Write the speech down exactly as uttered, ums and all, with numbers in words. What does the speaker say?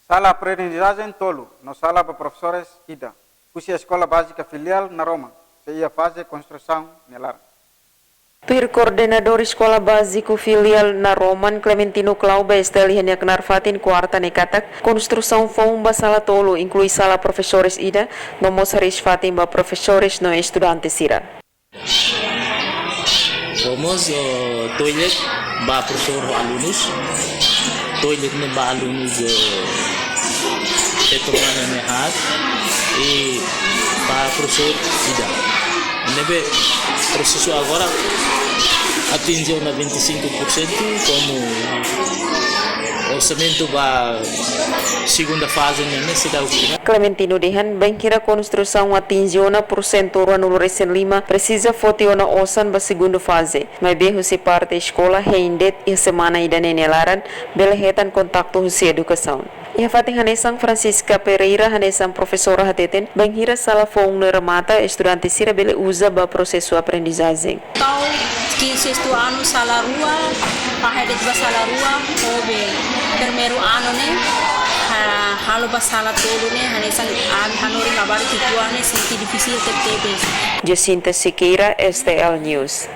Sala aprendizajen tolu no sala ba profesores ida, husi Eskola Bázika Filiál Naroman, sei iha faze konstrusaun nia laran. Tuir Koordenadór Eskola Báziku Filiál Naroman, Clementino Klau, ba STL iha nia knaar fatin, kuarta ne'e katak, konstrusaun foun ba sala tolu, inklui sala profesores ida, no mós hariis fatin ba profesores no estudante sira. Fó mós, eh, toilet ba profesór ho alunus, toilet ne'e ba alunus, eh, setor mana ne'e haat, i ba profesór ida. Ne'ebé prosesu agora atinje ona vinte e cinco por cento, komu orsamentu ba segunda faze nian ne'e seidauk fila. Clementino dehan, bainhira konstrusaun atinje ona pursentu ruanulu-resin-lima, presiza foti ona osan ba segundu faze. Maibé husi parte eskola hein de'it iha semana ida-ne'e nia laran, bele hetan kontaktu husi edukasaun. Iha fatin hanesan, Francisca Pereira, hanesan profesora, hateten, bainhira sala foun ne'e remata, estudante sira bele uza ba prosesu aprendizajen. Tau ke sestu anu sala rua, fahe de'it ba sala rua, ho be primeiru anu ne'e, ha, halo ba sala tolu ne'e, hanesan ami hanorin labarik uitoan ne'e, sente difisil tebetebes. Jacinta Sequeira, STL News.